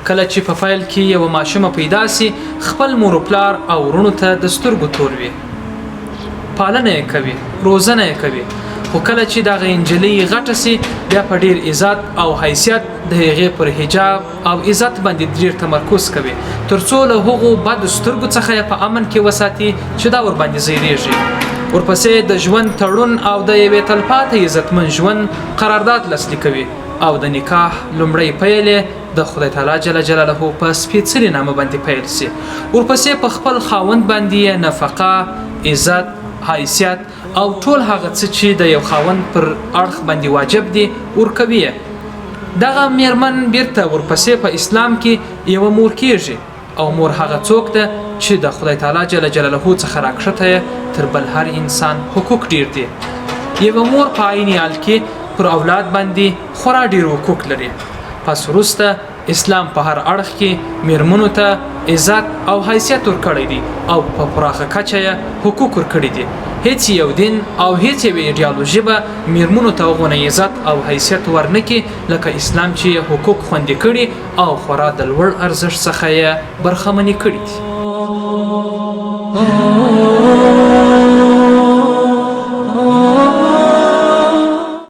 کله چې په پیل کې یوه ماشومه پیدا سي، خپل مور و پلار او وروڼو ته د سترګو تور وي، پالنه یې کوي، روزنه یې کوي، خو کله چې دغه نجلۍ غټه سي، بیا په ډیر عزت او حیثیت د هغې پر حجاب او عزت باندې ډیر تمرکز کوي، ترڅو له هغو بدو سترګو څخه یې په امن کې وساتي چې دا ورباندې زیریږي. ورپسې د ژوند تړون او د یوې تلپاتې عزتمن ژوند قرارداد لاسلیکوي او د نکاح لومړی پیل یې د خدای تعالی جل جلاله په سپېڅلي نامه باندې پیل سي. ورپسې په خپل خاوند باندې یې نفقه، عزت، حیثیت او ټول هغه څه چې د یو خاوند پر اړخ باندې واجب دي، ورکوي یې. دغه میرمن بیرته ورپسې په اسلام کې یوه مور کیږي او مور هغه څوک ده چې د خدای تعالی جل جلاله څخه راکښته یې تر بل هر انسان حقوق ډیر دي. یوه مور په عین حال کې پر اولاد باندې خورا ډیر حقوق لري. پس وروسته اسلام په هر اړخ کې میرمنو ته عزت او حیثیت ورکړی دی او په پراخه کچه یې حقوق ورکړي دي. هیڅ یو دین او هیڅ یوې ایډیالوژي به میرمنو ته هغونه عزت او حیثیت ورنکړي لکه اسلام چې یې حقوق خوندي کړي او خورا د لوړ ارزښت څخه یې برخمنې کړي دي.